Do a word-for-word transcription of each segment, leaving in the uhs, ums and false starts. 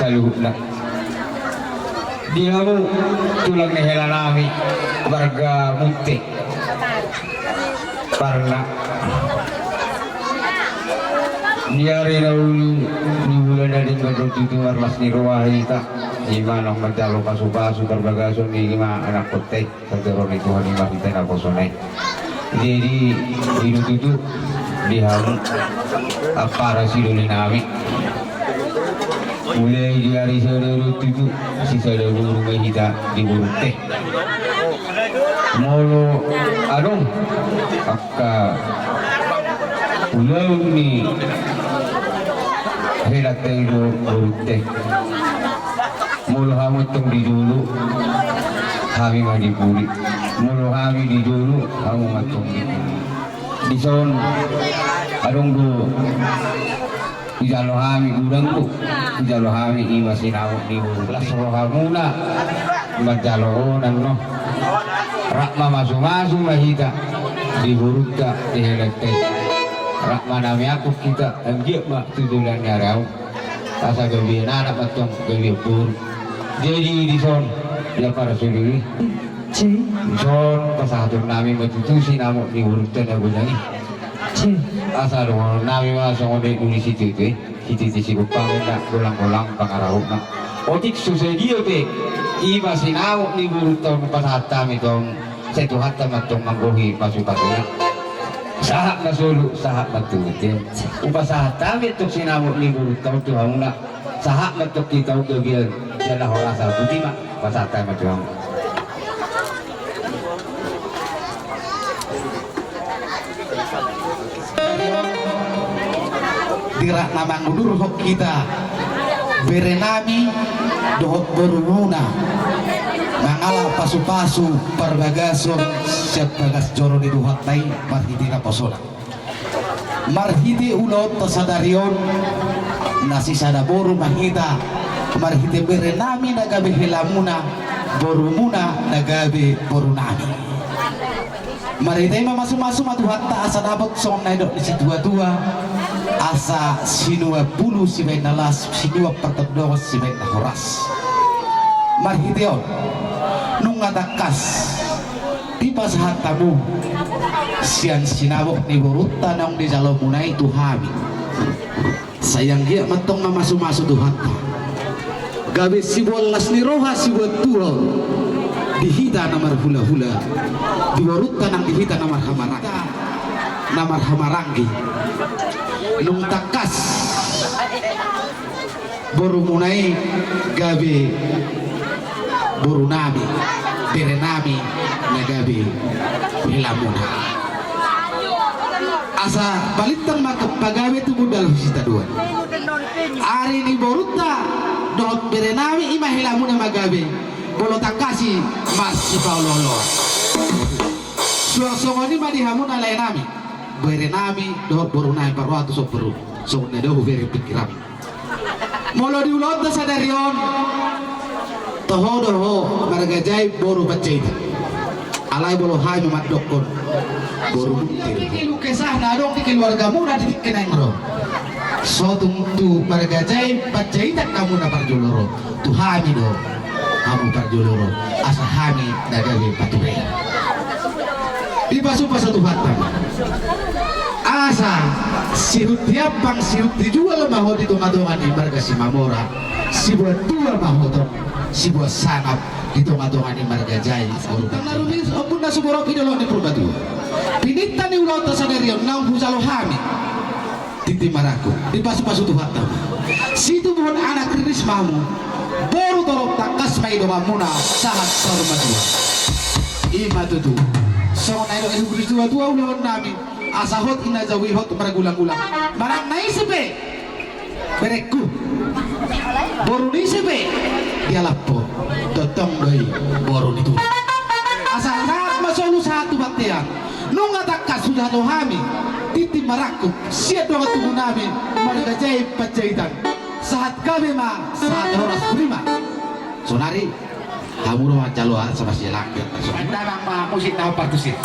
Luhutna di hamu tulang ni hela nami, marga Munte. Parna di ari na uli, di bulan na denggan do tutu marlas ni roha hita, i ma naung manjalo pasupasu parbagason ni lima anak kotte. Sandok ni Tuhan i ma hita naposona i. Jadi, i do tutu di hamu ampara sidoli nami. Mulai di ari sada do tutu, sisada boru ma hita di borunta. Molo adong angka ulaon ni helanta i do borunta. Molo hamu antong di jolo, hami ma di pudi. Molo hami di jolo, hamu ma antong di pudi. Dison adong do dijalo hami, godang do dijalo hami, i ma sinamot ni boru. Las rohamuna manjalo onan, no? Rap mamasumasu ma hita di borunta, di helanta i. Rap manamiangkon hita, anggiat ma tu joloan ni ari on asa gabe anak ma antong, gabe boru. Jadi dison, di ampara sidoli, dison pasahaton nami ma tutu sinamot ni borunta na godang i. Asa dohonon nami ma songon na nidok ni situtu i: Sititi sigompa ma inna, golanggolang pangarahutna. Otik so sadia pe, i ma sinamot ni borunta on hupasahat hami tu hamu, sai Tuhanta ma antong manggohi pasupasuna. Sahat ma solu, sahat ma tutu. Hupasahat hami antong sinamot ni borunta on tu hamuna. Sahat ma antong hita tu gabean, jala horas. Botima, hupasahat hami ma tu hamu. Di rap na mangudurhon hita bere nami dohot borumuna mangalap pasupasu parbagason sian bagas joro ni Tuhanta i marhite naposona. Marhite ulaonta sadari on, na sisada boru ma hita, marhite bere nami na gabe helamuna, borumuna na gabe boru nami. Marhite i mamasumasu ma Tuhanta asa dapot songon na nidok ni situatua: Asa sinuan bulu sibahen na las, sinuan partondongan sibahen na horas. Marhite on, nunga tangkas dipasahat hamu sian sinamot ni borunta naung dijalomuna i tu hami. Sai anggiat ma antong mamasumasu Tuhanta, gabe siboan las ni roha, siboan tua di hita na marhulahula, di borunta nang di hita na marhamaranggi, na marhamaranggi. Nung tangkas borumuna i gabe boru nami, bere nami na gabe helamuna. Asa balintang ma pagabe tumundalhon sitadoan. Ari ni borunta dohot bere nami i ma helamuna ma gabe, molo tangkas i marsipaolooloan. Suang songon i ma di hamuna lae nami, bere nami dohot boru nami, parrohatu somboru, songon na dao hubere pingkiranmu. Molo di ulaonta sadari on, toho do ho marga Jae boru Panjaitan. Alai molo hami mandokkon boru Munte. Di keluh kesah na adong di keluargamuna di tingki na naeng ro, so tung tu marga Jae Panjaitan hamuna parjolo ro, tu hami do hamu parjolo ro, asa hami na gabe patureon. Dipasupasu Tuhanta ma asa sihut di ampang sihut di jual ma ho di tongatonga ni marga Simamora, siboan tua ma ho tong, siboan sangap di tongatonga ni marga Jae. Tang na rumiris ombun na sumorop di dolok ni Purbatua. Pinangido ni ulaonta sadari on naung hujalo hami tintin marangkup, dipasupasu Tuhanta ma. Situbuhon anak riris ma hamu, boru torop tangkas ma i donganmuna sahat saur matua. I ma tutu. Songon na nidok ni situatua ulaon nami, asa hot i na jabu i hot margulanggulang. Manang na ise pe berengku, boru ni ise pe dialap ho, tongtong do i boru ni Tuhan. Asa sahat ma solu sahat tu bontean. Nunga tangkas hujalo hami tintin marangkup sian dongan tubu nami marga Jae Panjaitan. Sahat gabe ma, sahat horas, botima. Sonari hamu do manjalo aha sama si langkir. Sonari damang ma musik na partusi.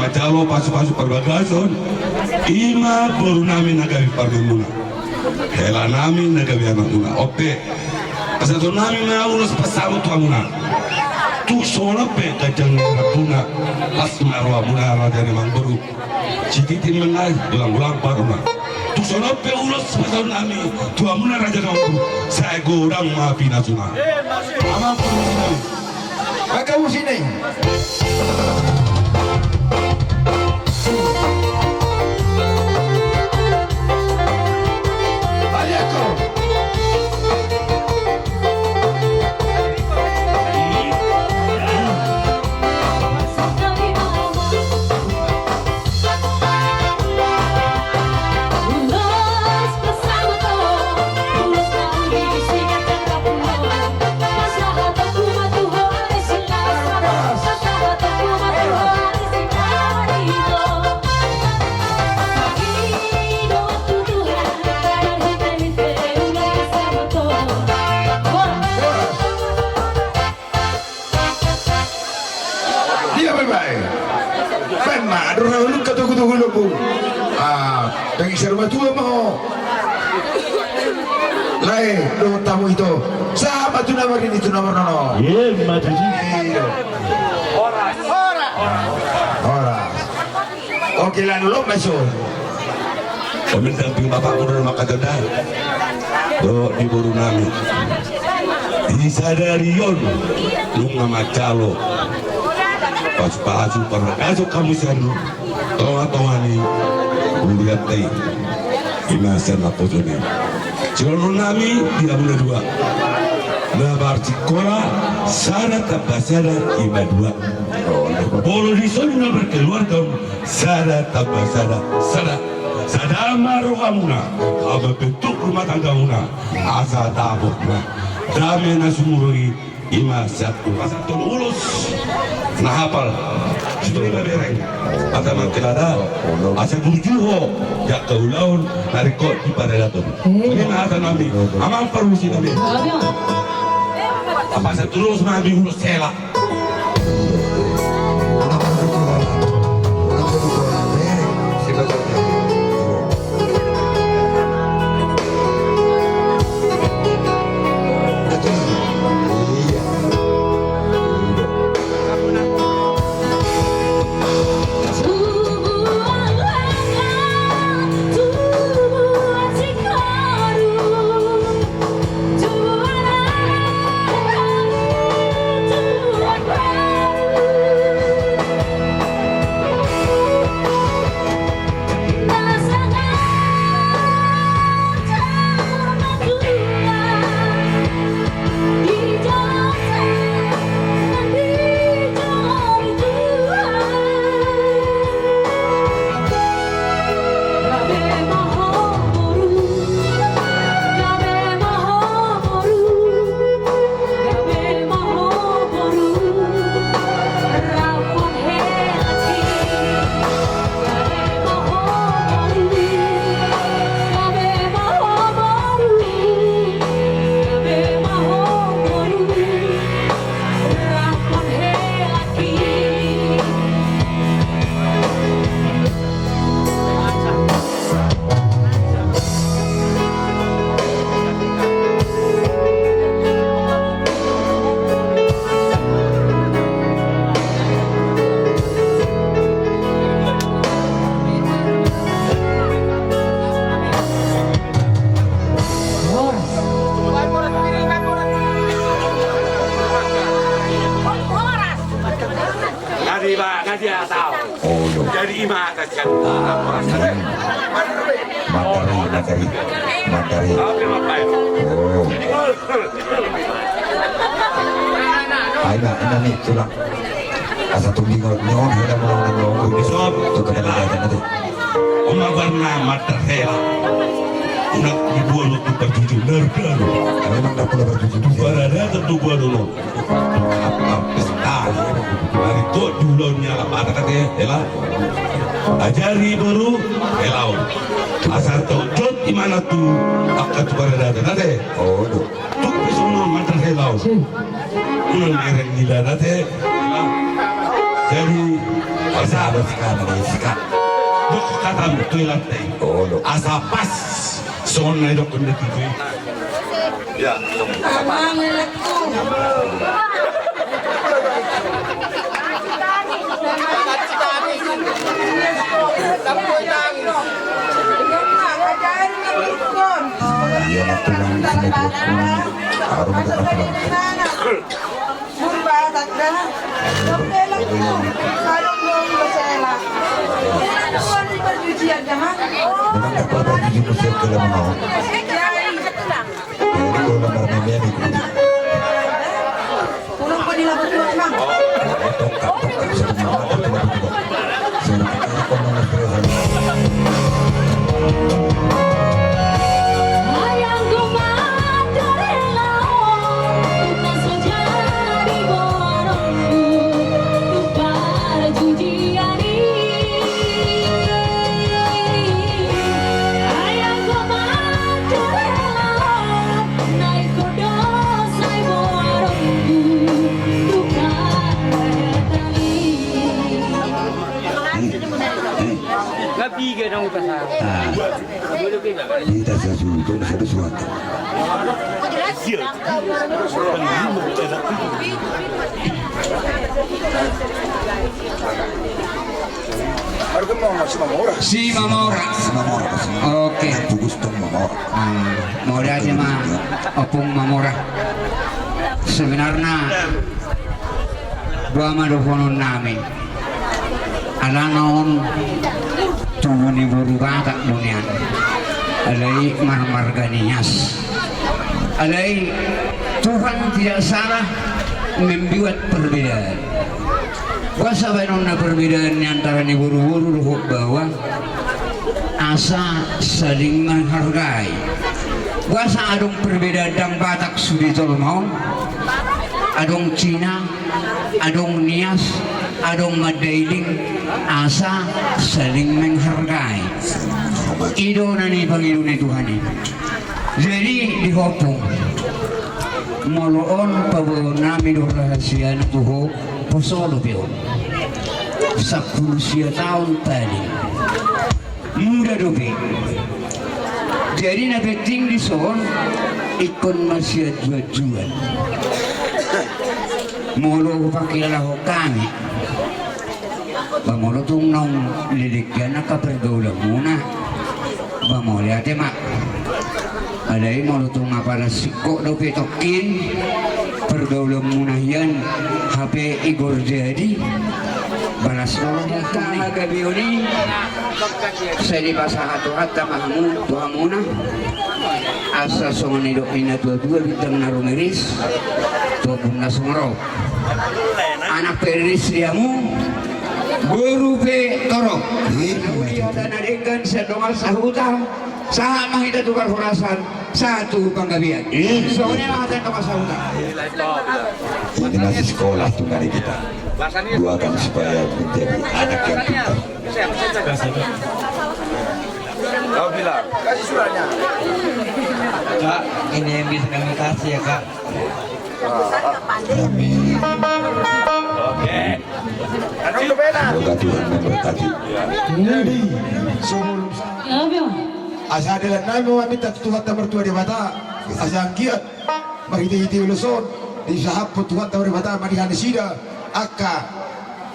Jalo pasupasu parbagason, i ma boru nami na gabe parumaenmuna, hela nami na gabe anakmuna. Ope, pasahaton nami ma ulos pansamot tu hamuna. Tung songon on pe ganjang ni rambuna, las ma rohamuna raja ni amangboru. Sititi ma i, golanggolang paruna. Tung songon on pe ulos pasahaton nami tu hamuna raja ni amangboru, sai godang ma pinasuna. Amang parumaen nami. Maka musik ni. Dia bae-bae. Baen ma, adong na uluk ka tugu-tugu lombu. Ah, pengisar matua ma ho. Lae, dohot hamu ito. Sahat ma tu na marini, tu na marnono. Ima tusi. Iyo. Horas. Horas. Oke, lalu lo meso. Pemendang di bapakmu dulu maka tenda. Dohot di boru nami. Di sadari on nunga manjalo pasupasu parbagason hamu sian tongatonga ni huria i. Ima sian naposo ni sidohonon nami di hamuna dua. Na marsikola sada tambah sada ima dua. Molo dison na berkeluarga sada tambah sada sada. Sada ma rohamuna, hamu bentuk rumah tanggamuna. Asa dapot ma dame na sumurung i. Ima sian tu pasahaton ulos na hapal. Sitini ma bereng. Asa mangkelada. Asa burju ho di angka ulaon na ringkot di paradaton. Ima hata nami, amang parumaen nami. Pasahat ulos nami ulos hela. Ngadi ba, ngadi atau. Oh, iya. Jadi ima atas kan. Materi, materi, materi. Oh. Aina, ina ni, tulang. Asa tung di ngol, ni on, hela mulai nang ngol. Bisa. Tu kata kata nanti. Oma barna mater hela. Unang dibuat untuk berjujur, benar. Memang tak pula berjujur. Berada tentu buat dulu. Apa pesta? Ari to dulu ni ala pada kate hela. Ajari boru hela on. Asa tau jot imana tu angka tu paradaton ate. Oh, do. Tuk pisung no mantar hela on. Unang mereng nila ate. Jadi Asa. Asa. Dok katamu tu ilante. Olo. Asa pas. Songon na didok ni tutu i. Ya. Iya, na tulang, sini tulang. Arum, tulang. Purba, Batak da. Dong, elak tu. Sadong dong, dosa elak. Tuan di perjujian, jaman. Bukan tak apa, bagi di musik ke lama. Ya, iya. Jadi, kalau lama, meme, meme. Pulang kau di labuh tuak, Mang. Tongkat, tongkat, satu mata, satu mata. Nga piga dong pasal. Ah. Hita sasuhut, satu surat. Marga Mamora, Simamora. Simamora. Simamora, Simamora. Oke. Tugus tong Mamora. Ah, mauliate ma, Ompung Mamora. Sebenarna, boha ma dohonon nami. Alana on tubu ni boru Batak do nian. Alai marmarga Nias. Alai Tuhan tidak salah membuat perbedaan. Boasa baenonna perbedaan ni antara ni boruboru dohot baoa? Asa saling menghargai. Boasa adong perbedaan dang Batak sude jolma on? Adong Cina, adong Nias, adong Mandailing, asa saling menghargai. I do na nipangido ni Tuhan i. Jadi di ho, Ompung, molo on paboaonnami do rahasiana tu ho, poso dope on. Sampulu sia taon tadi. Muda dope. Jadi na penting dison, ingkon ma sianjuanjuan. Molo hupangkilalahon hami, ba molo tung naung leleng hian angka pergaulanmuna, ba mauliate ma. Alai molo tung apala singkop dope tongkin pergaulanmuna hian, hape Igor Jadi, balas do roha hami. Hagabeon i sai dipasahat Tuhanta ma hamu, tu hamuna. Asa songon nidok ni natuatua, bintang na rumiris tu ombun na sumorop. Anak pe riris di hamu, boru pe torop. Mauliate na denggan sian dongan sahuta, sahat ma hita tu parhorasan, sahat tu panggabean. Songon i ma hata ni dongan sahuta. Ini masih sekolah tu nari kita. Doakan supaya menjadi anak yang pintar. Kak, ini yang bisa kami kasih ya, Kak. Amin. Oke. Semoga Tuhan memberkati. Jadi, sebelum sa-, asa dalan nami ma minta tu Tuhanta Martua Debata, asa anggiat marhitehite ulos on disahaphon Tuhanta Debata ma di nasida angka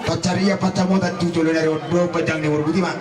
pansarian pansamotan tu joloan ni ari on. Dohot panjang ni umur, boti ma.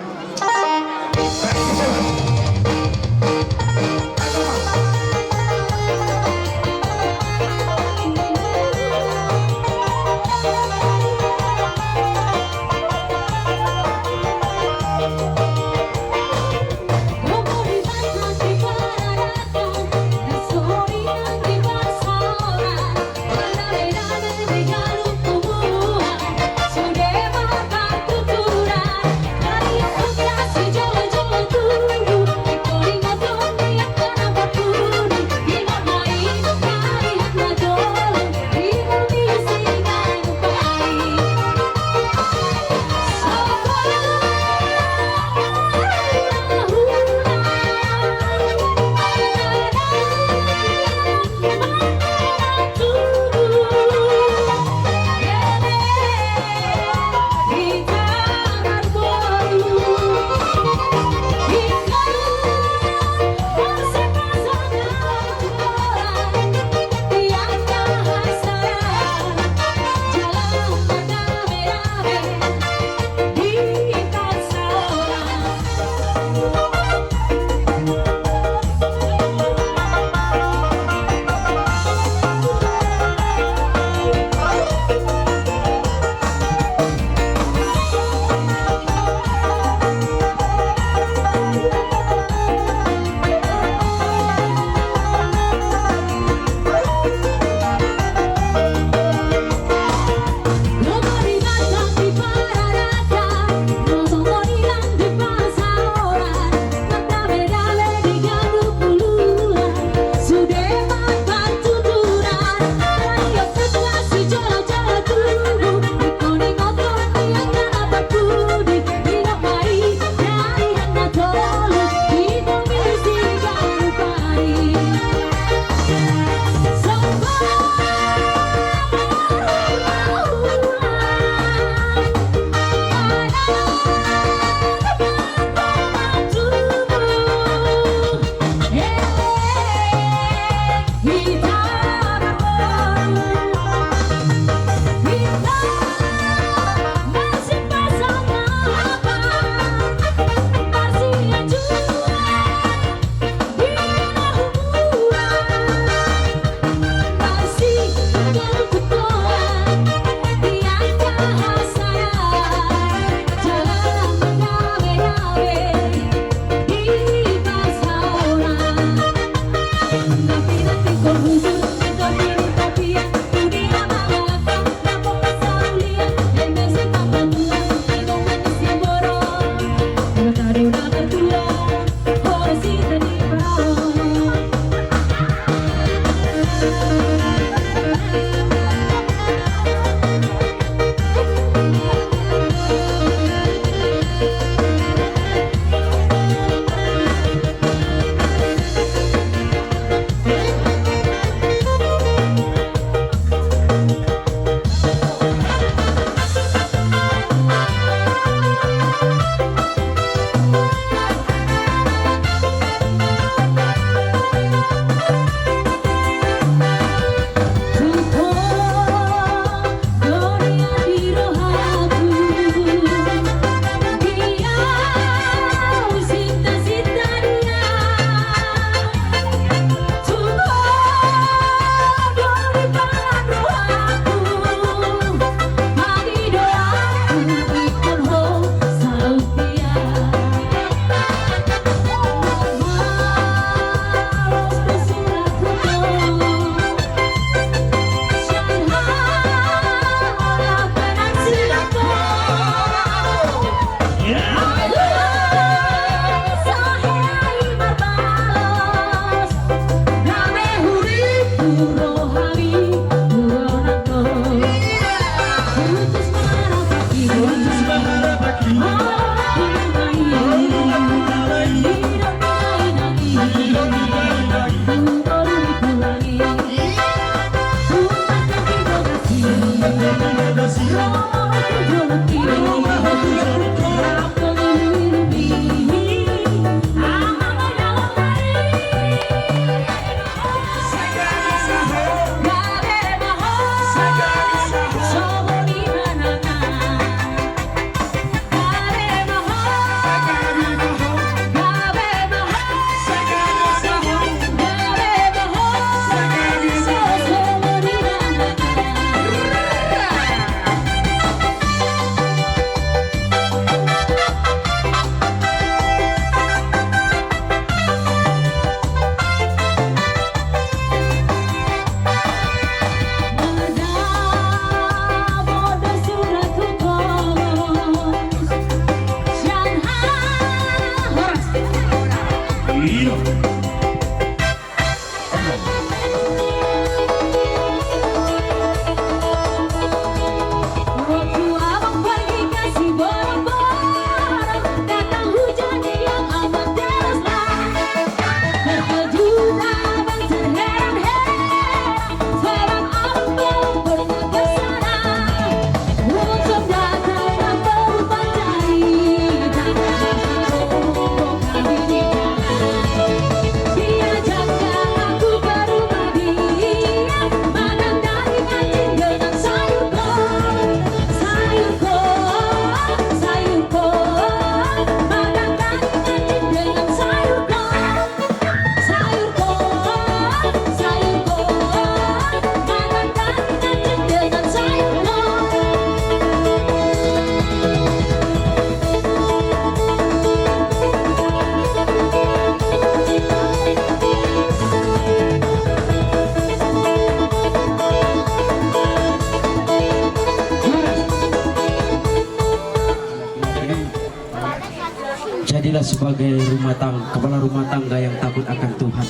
Sebagai rumah tang-, kepala rumah tangga yang takut akan Tuhan,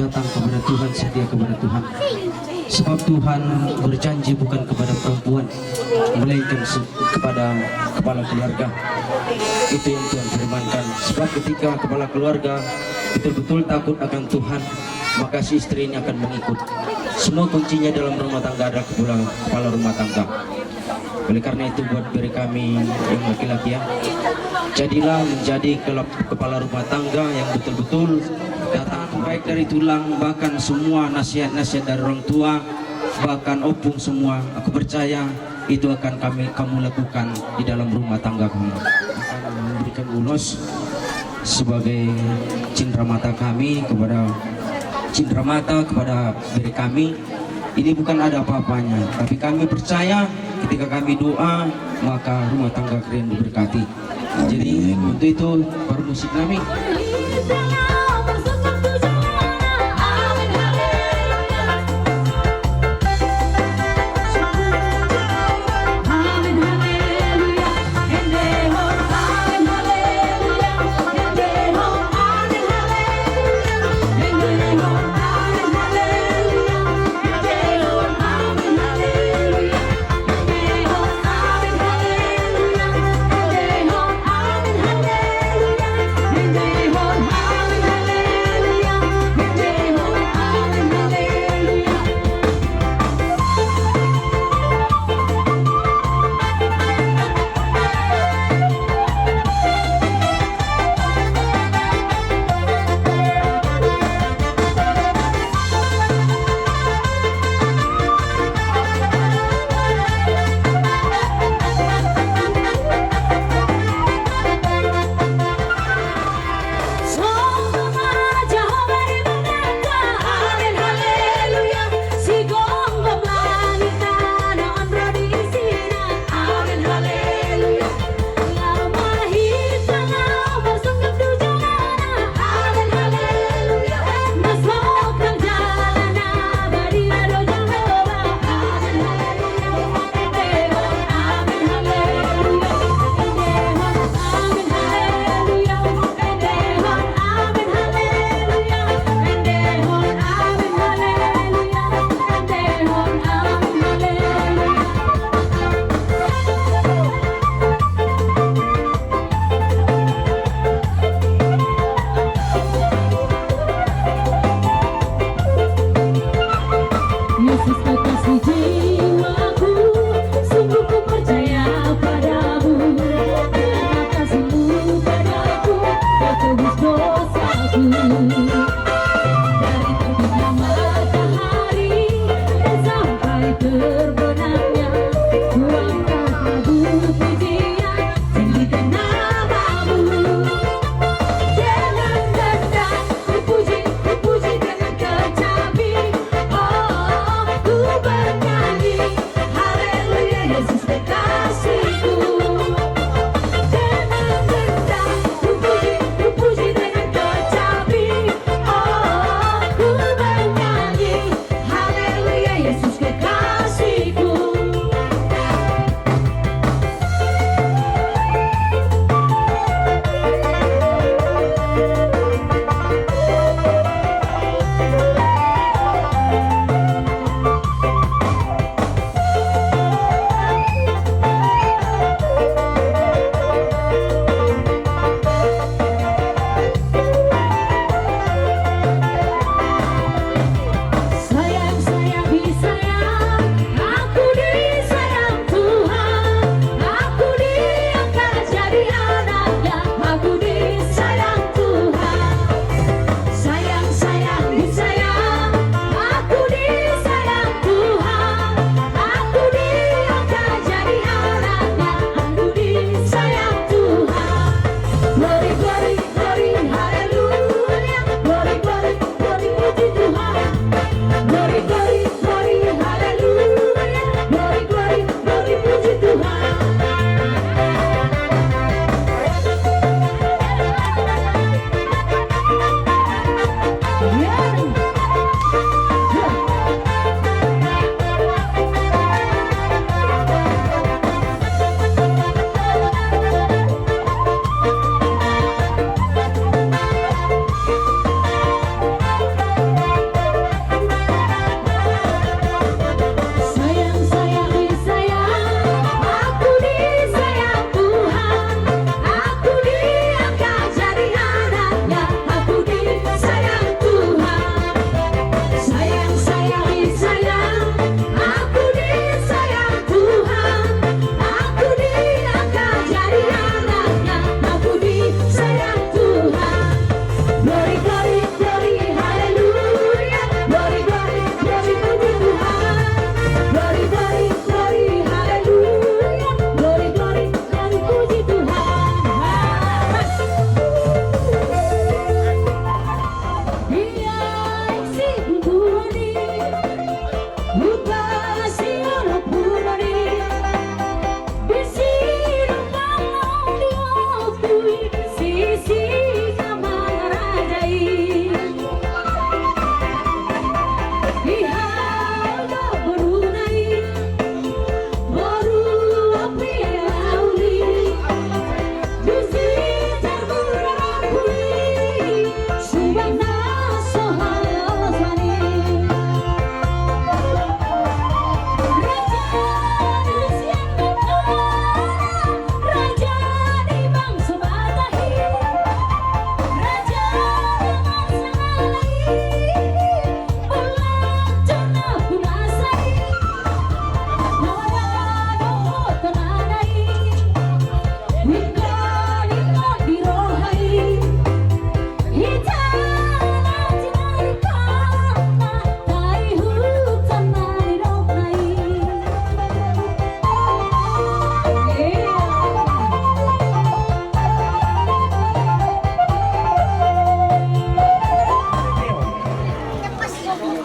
datang kepada Tuhan, setia kepada Tuhan. Sebab Tuhan berjanji bukan kepada perempuan, melainkan se-, kepada kepala keluarga. Itu yang Tuhan firmankan. Sebab ketika kepala keluarga betul-betul takut akan Tuhan, maka si istri ini akan mengikut. Semua kuncinya dalam rumah tangga adalah kepala, kepala rumah tangga. Oleh karena itu, buat bere kami yang laki-laki, ya, jadilah menjadi kelep-, kepala rumah tangga yang betul-betul datang baik dari tulang, bahkan semua nasihat-nasihat dari orang tua, bahkan opung semua, aku percaya itu akan kami, kamu lakukan di dalam rumah tangga kamu. Akan memberikan ulos sebagai cindera mata kami kepada, cindera mata kepada bere kami. Ini bukan ada apa-apanya, tapi kami percaya ketika kami doa, maka rumah tangga kalian diberkati. Jadi, amin. Untuk itu, permusik kami. Yesus kekasih jiwaku, sungguh ku percaya padamu, karena kasih-Mu padaku telah tebus dosaku. Dari terbitnya matahari sampai terbenamnya, ku angkat lagu pujian, tinggikan nama-Mu. Dengan rendang ku puji, ku puji dengan kecapi, oh, ku bernyanyi. Haleluya, Yesus kekasihku. Dengan rendang ku puji, ku puji dengan kecapi.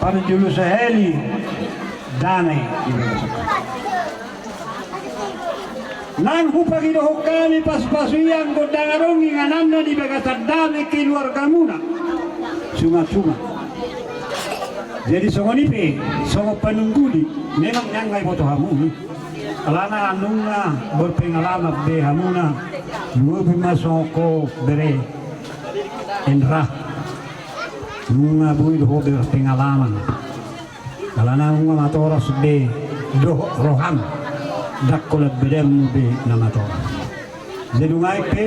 Parjolo sahali, dame di bagasan. Nang hupangidohon hami pasupasu i, anggo ndang adong ingananna di bagasan dame keluargamuna, suman-suman. Jadi songon i pe, songon panungguli, memang nunga iboto hamu i. Alana nunga berpengalaman be hamuna, lumobi ma songon ho bere Endra. Nunga boi do ho berpengalaman. Alana nunga matoras be dohot roham, ndang holan badanmu be na matoras. Jadi nunga i pe,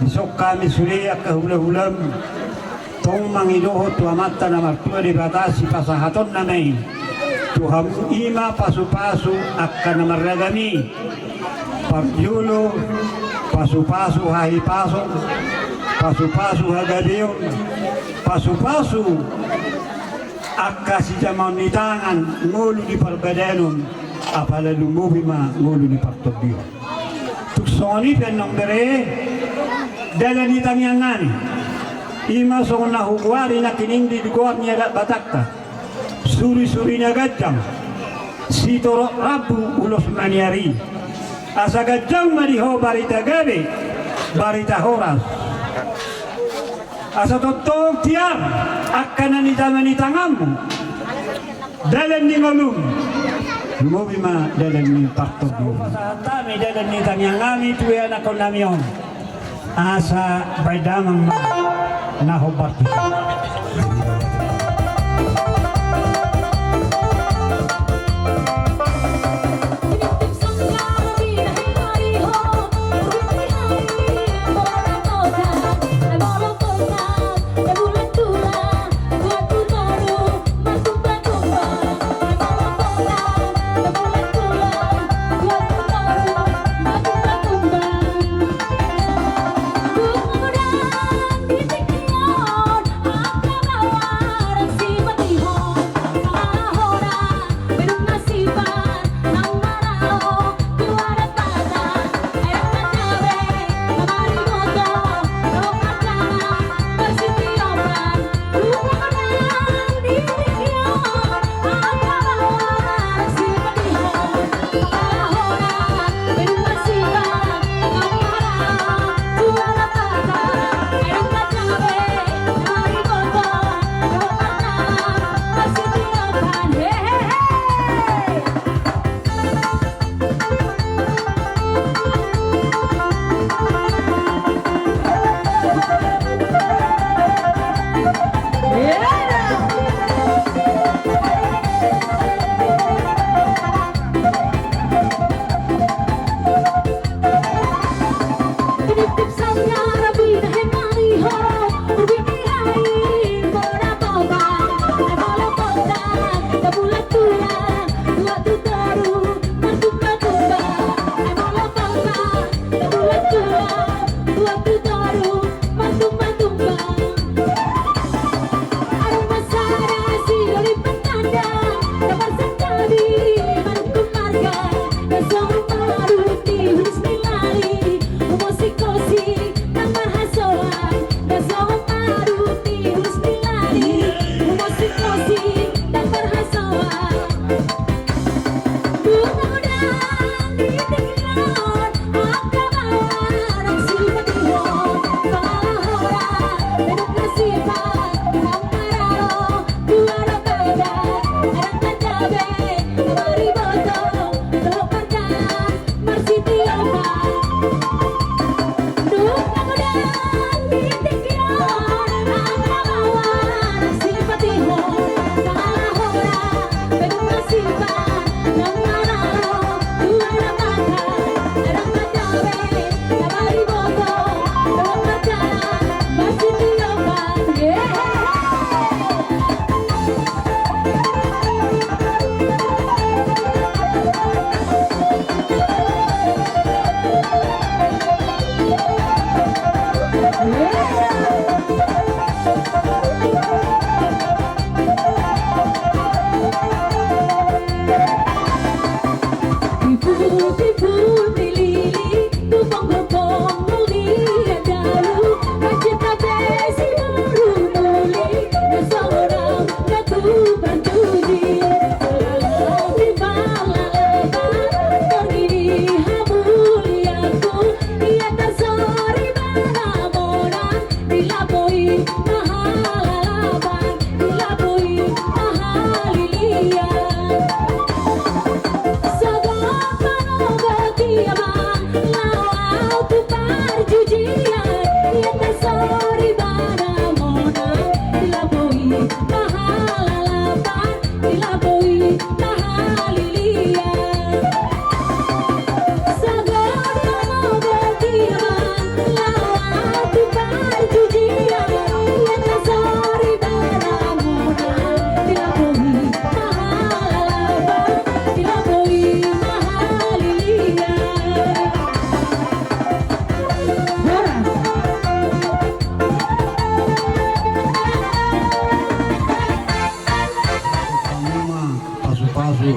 dison hami sude angka hulahulam, tong mangidohon tu Amanta na martua Debata sipasahatonna ma i tu hamu, i ma pasupasu angka na marragam i. Parjolo, pasupasu hahipason, pasupasu hagabeon, pasupasu angka sijamaon ni tangan, ngolu ni parbadanon, apala lumobi ma ngolu ni partondion. Tung songon i pe annon bere, dalan ni tangiang nami, i ma songon na hugoari nangkining di goar ni adat Batakta, surisuri na ganjang, sitorop rambu ulos maniari. Asa ganjang ma di ho barita gabe, barita horas. Asa tongtong tiar angka na nijama ni tanganmu, dalan ni ngolum, lumobi ma dalan ni partondion. Pasahat hami dalan ni tangiang nami tu ianakhon nami on, asa baen damang ma na hombar tu si.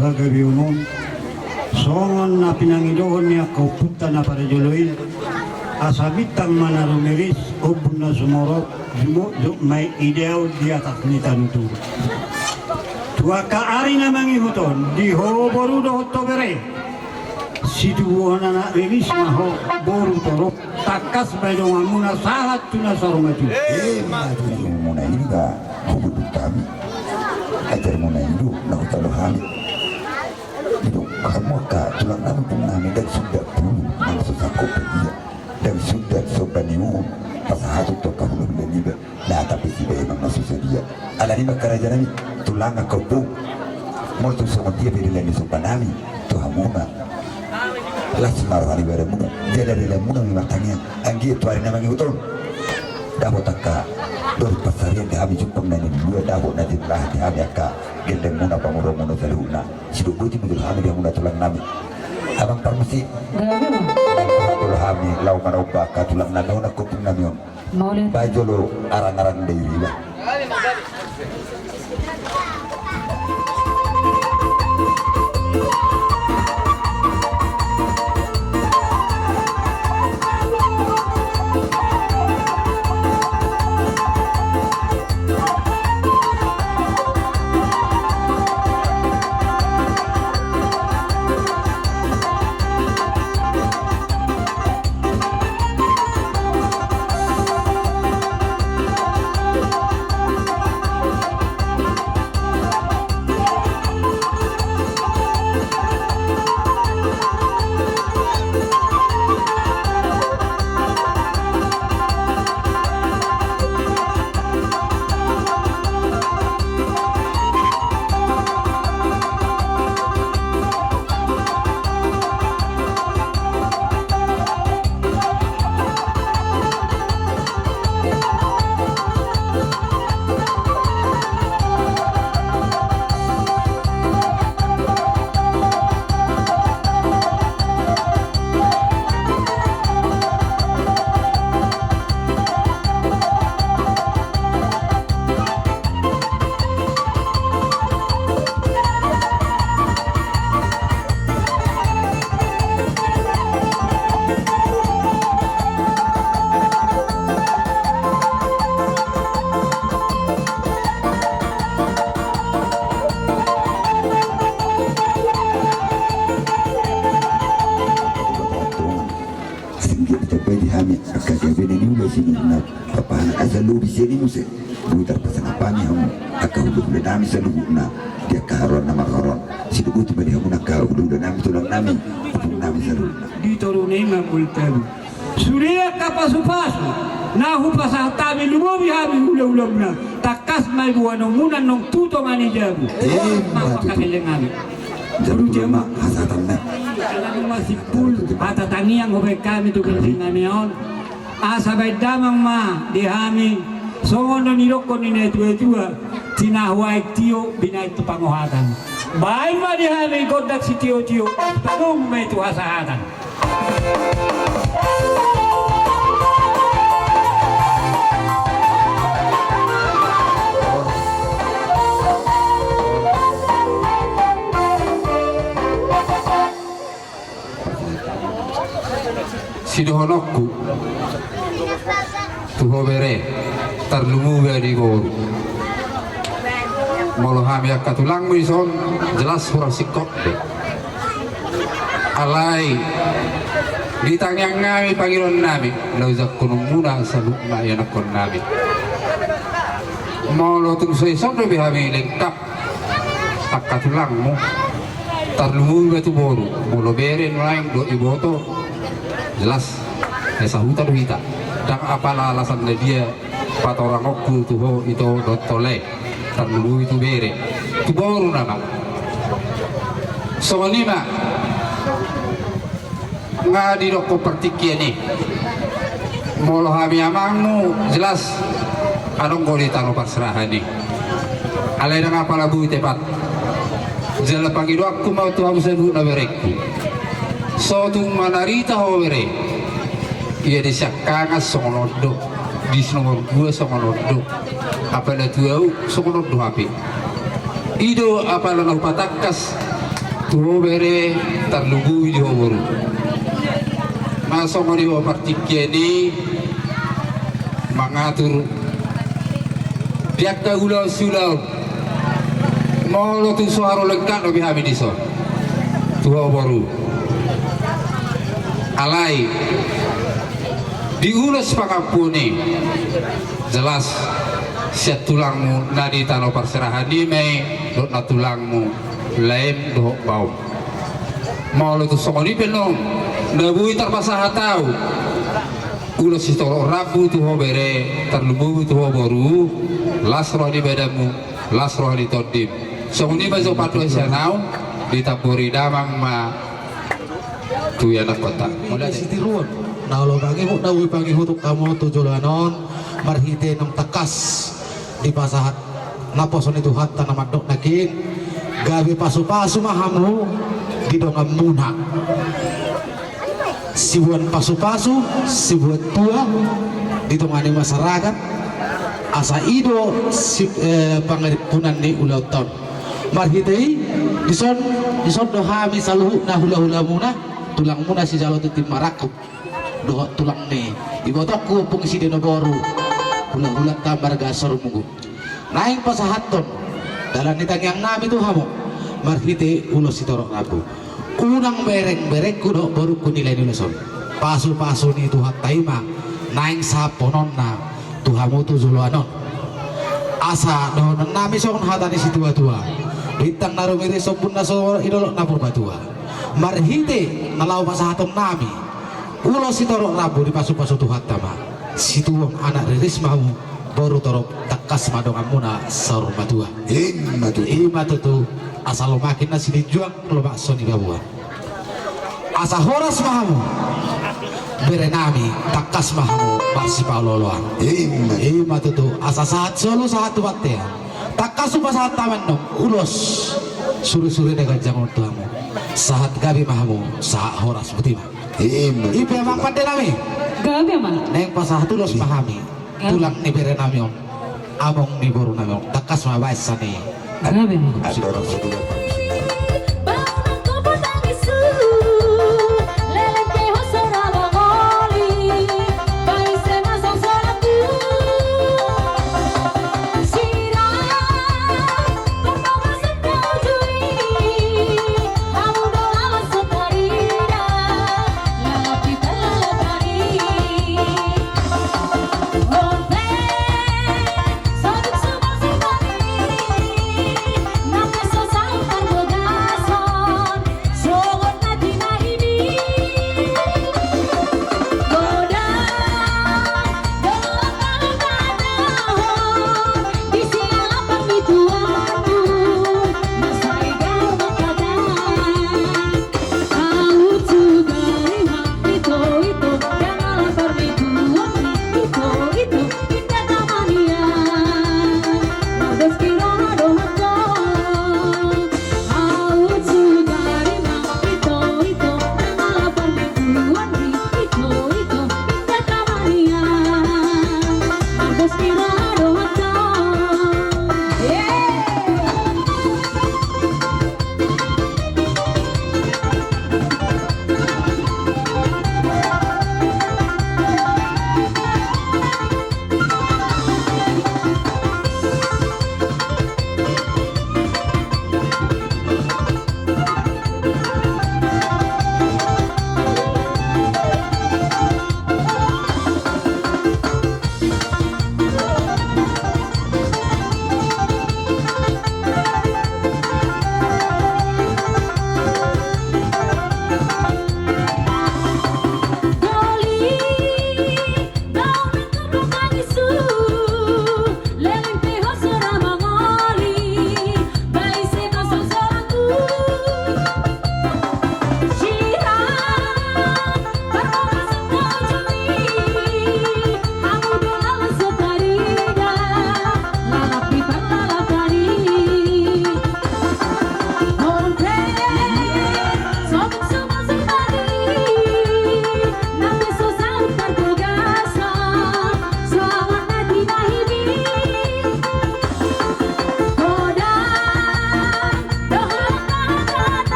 Bagabe umum, songon na pinangidohon ni angka ompunta na parjolo i, asa bintang ma na rumiris, ombun na sumorop, jumuk jumuk ma i idaon di atas ni tano Toru. Tu angka ari na mangihut on, di ho boru dohot ho bere, situbuhon anak riris ma ho boru torop, tangkas ma i donganmuna sahat tu na saur matua. Ima tutu. Muna i do na hububut hami. Ajar muna i do na hutalo hami. Didok hamu angka tulang nami, ompung nami, ndang sundat pulu nang so sangkop pe dia, ndang sundat somba ni uhum pasahaton tu angka hulahula niba. Na tapi sibaen on na so sadia. Alani i ma angka raja nami, tulang angka ompung, molo tung songon dia pe dilehon ni somba nami tu hamuna, las ma roha ni badanmuna jala dilamuna ma i martangiang. Anggiat tu ari na mangihut on dapot angka dohot pansarian di hami jumpang na niluluan, dapot na tinalahan di hami angka gellengmuna, pamoruonmuna saluhutna. Sidok boti ma jolo hami di hamuna tulang nami. Amang parmusik, gabe ma. Jolo hami laho manomba angka tulang nami on, angka ompung nami on. Mauliate. Baen jolo arangaran dairi ba. Sehingga ditambai di hami angka gabe na niula sian na papahangan asa lobi sian i muse. Boi tarpasangap hami hamu angka hulahula nami saluhutna di angka haroro na marhaha on. Sidok boti ma di hamu angka hulahula nami, tulang nami, ompung nami saluhutna. Di toru na i ma boltabu. Sude angka pasupasu na hupasahat hami, lumobi hami hulahula muna, tangkas ma i boanonmuna nang tu tonga ni jabu. Ima tutu. Angka gelleng nami. Jabu ma hasahatanna. Ala nunga simpul hata tangiang hubaen hami tu gelleng nami on. Asa baen damang ma di hami, songon na nidokkon ni natuatua, tinahu aek tio binaen tu pangohatan. Baen ma di hami gondang sitiotio, padomu ma i tu hasahatan. Sidohononku tu ho bere, tarlumobi di boru. Molo hami angka tulangmu dison, jelas hurang singkop be. Alai di tangiang nami, pangidoan nami, na hujangkononmuna saluhutna ianakkon nami. Molo tung so dison dope hami lengkap angka tulangmu, tarlumobi ma tu boru. Molo bere nuaeng dohot iboto, jelas sahuta do hita. Ndang apala alasan na dia patorangonku tu ho ito dohot ho lae, tarlumobi tu bere, tu boru nama. Songon i ma. Nga didokkon partingkian i. Molo hami amangmu jelas adong do di tano parserahan i. Alai ndang apala boi tepat. Jala pangidoanku ma tu hamu saluhutna berengku. So tung manarita ho bere, ia di siangkangan songon on do, di nomor dua songon on do. Apala tu ahu songon on do hape. I do apala na hupatangkas Tu ho bere, tarlumobi tu ho boru. Na songon i ho partingkian i mangatur di angka ulaon siulaon. Molo tung so haru lengkap dope hami dison tu ho boru. Alai di ulos pangampuon i jelas sian tulangmu na di tano parserahan i ma i dohot na tulangmu laem dohot baom. Molo tung songon i pe annon na boi tarpasahat ahu ulos sitorop rambu tu ho bere, tarlumobi tu ho boru, las roha ni badanmu, las roha ni tondim. Songon i ma jo pandohan sian ahu, ditambori damang ma tu ianakhonta. Mauliate. Sitiruon na olo pangihut na boi pangihut hamu tu joloan on, marhite naung tangkas dipasahat naposo ni Tuhanta na mandok nangkin, gabe pasupasu ma hamu di donganmuna. Siboan pasupasu, siboan tua di tonga ni masyarakat, asa i do si, eh, pangarimpunan ni ulaonta on. Marhite i, dison, dison do hami saluhutna hulahulamuna, tulangmuna sijalo tintin marangkup dohot tulang ni ibotongku Ompung Sidenoboru, hulahulanta marga Sorumugu, naeng pasahathon dalan ni tangiangnami tu hamu marhite ulos sitorop rambu. Unang bereng berengku dohot borungku nilai ni ulos on. Pasupasu ni Tuhanta i ma naeng sahaphononna tu hamu tu joloan on. Asa dohononnami songon hata ni situatua: Bintang na rumiris, ombun na so i, dolok na purbatua. Marhite na laho pasahatonnami ulos sitorop rambu, dipasupasu Tuhanta ma. Situbuan anak riris ma hamu, boru torop, tangkas ma donganmuna saur matua. Ima tutu. Ima tutu. Asa lomak ninna silinjuang, lomak so nibaboan. Asa horas ma hamu berenami, tangkas ma hamu marsipaolooloan. Ima. Ima tutu. Asa sahat solu sahat tu bontean, tangkas hupasahat hami annon ulos surisuri na ganjang on tu hamu. Sahat gabe ma hamu, sahat horas, botima. Ima. I pe amang pandenami. Gabe ma. Naeng pasahat ulos ma hami. Gabe. Tulang ni berenami on, among ni borunami on, tangkas ma baen sian i. Gabe ma. Andorang sudah.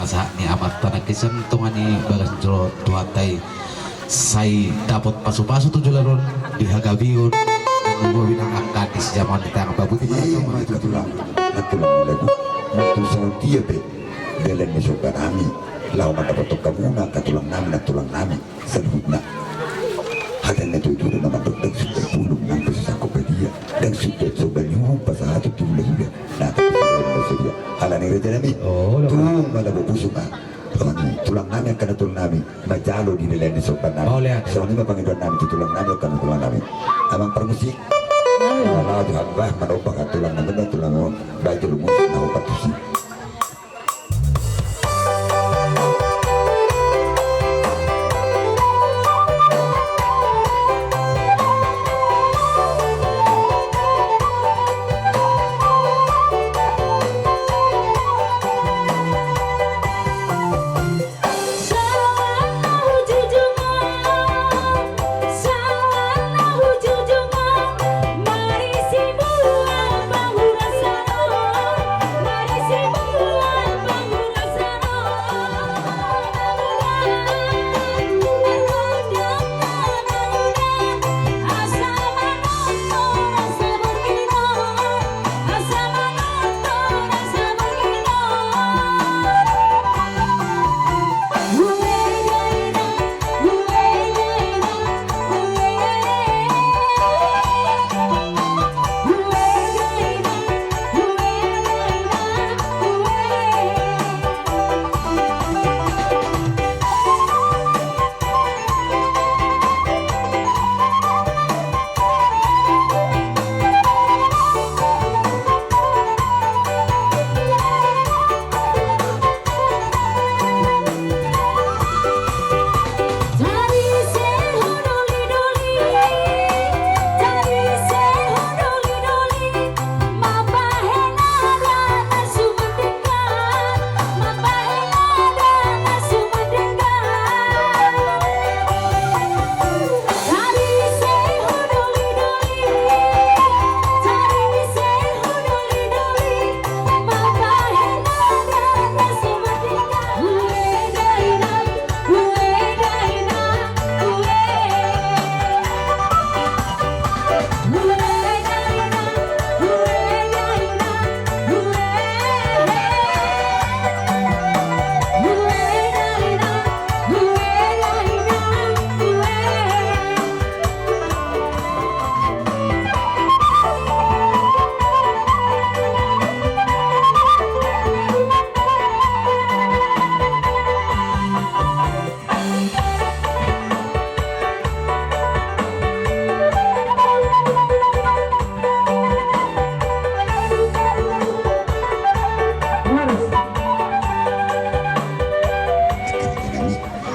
Sahat ni amanta na kesan tonga ni bagas jolo Tuhanta i. Sai dapot pasu-pasu tu joloan on di hagabeon. Bobi na angka di sijaman di tangan babuti. Ima tutu tulang. Nantulang ni lagu. Nantulang songon dia pe. Dalan ni somba nami. Laho mandapothon hamuna angka tulang nami, nantulang nami. Saluhutna. Hata ni na tuatua do na mandok ndang sumba bulung nang pe so sangkop badia. Ndang sumba somba ni uhum pasahaton tu hula-hula. Na tapi sumba ni hula-hula. Ala ni raja nami. Tung ma na bopusu ma. Tulang nami angka na tulang nami. Manjalo di dalan ni somba nami. Songon i ma pangidoan nami tu tulang nami angka na tulang nami. Amang parmusik. Ala tu hamba manombak tulang nami, tulang nami. Baik tu lumus na opat tusi.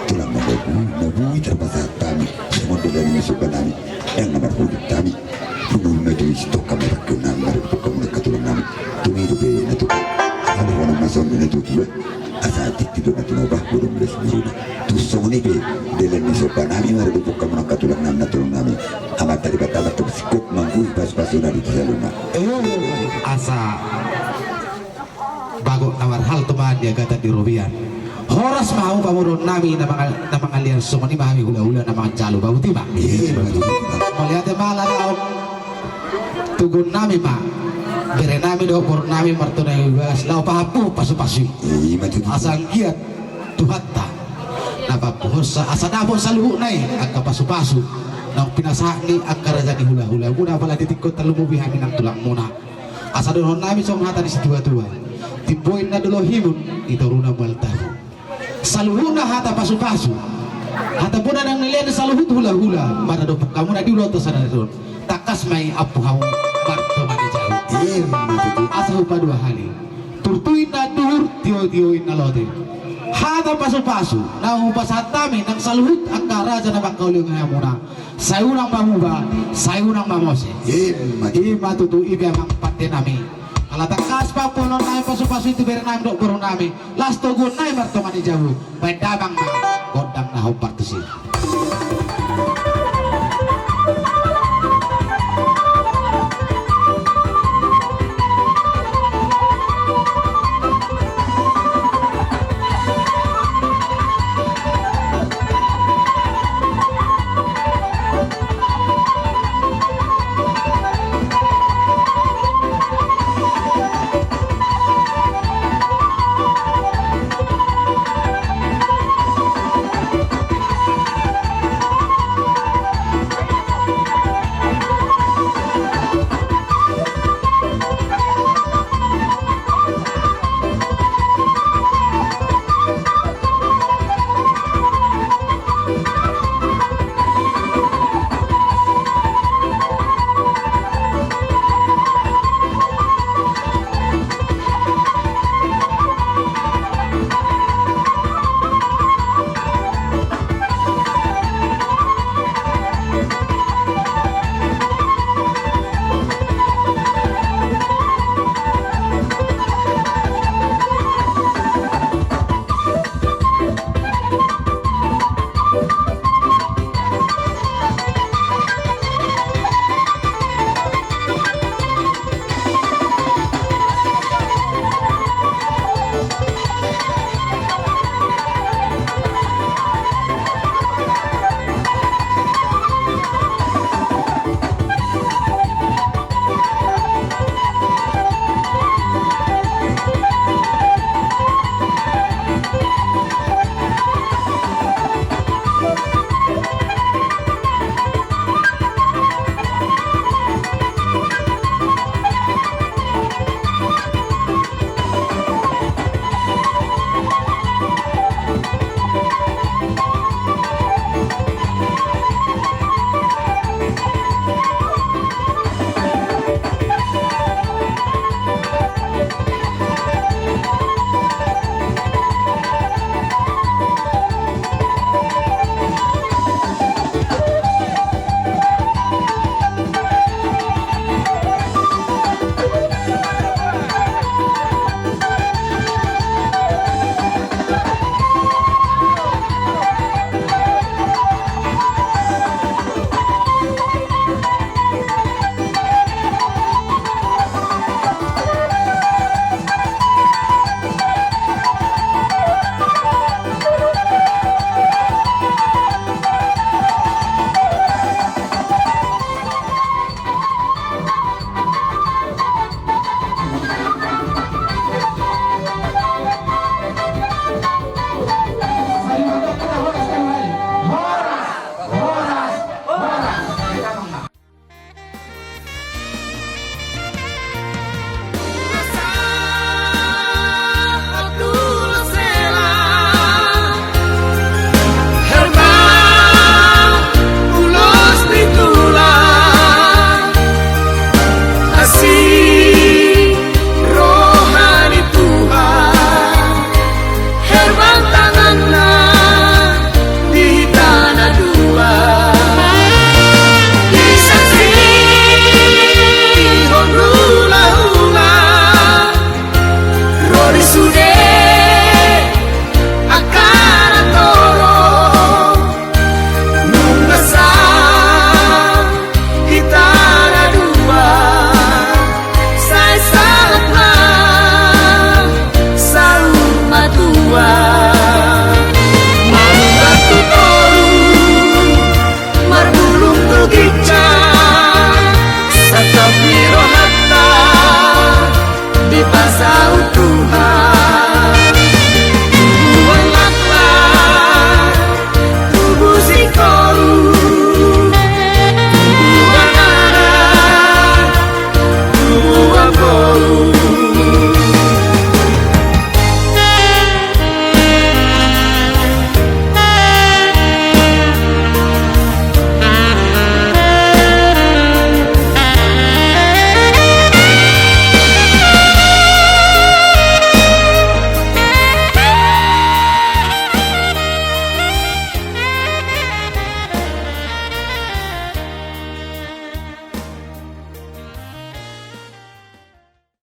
Tulang na boi, na boi tarpasahat hami songon dalan ni somba nami. Ndang na marhudut hami. Pungu ma tu i sitongka ma i pangkeon nami, marhudut pangkeon nami. Tung i dope na tupa. Asa dohonon ma songon na tuatua. Asa tingki do na tinopa, godang do sumuruna. Tung songon i pe dalan ni somba nami, marhudut pangkeon nami, tulang nami, na tulang nami. Amanta Debata ma tu singkop mangguhi pasu-pasuna di tu saluhutna. Asa bagot na marhalto ma di agatan di robean. Horas ma hamu pamoruon nami na mangal-, na mangalean, songon i ma hami hula-hula na manjalo bagot i ma. Mauliate ma ala naung tugon nami ma bere nami dohot boru nami Martona Ibagas laho pahampu pasu-pasu i. Asa anggiat Tuhanta na pahampuhonsa asa dapot saluhutna i angka pasu-pasu naung pinasahat ni angka raja ni hula-hula muna, apala di tingki on tarlumobi hami nang tulang muna. Asa dohonon nami songon hata ni situa-tua: Timbo inna dolohimon, i toruna mual tabu. Saluhutna hata pasu-pasu, hata bona naung nilehon saluhut hula-hula maradophon hamuna di ulaonta sadari on, tangkas ma i ampu hamu martonga ni jabu. Asa hupadua hali: Turtu inna anduhur, tio-tio inna lote. Hata pasu-pasu naung hupasahat hami nang saluhut angka raja na mangkaholongi hamuna. Sai unang mamuba, sai unang mamose. Ima tutu. I ma tutu, i pe amang pande nami. Ala tangkas pahampuhon nami pasu-pasu i tu bere nami dohot boru nami, laos toguon nami martonga ni jabu. Baen damang ma gondang na hombar tusi.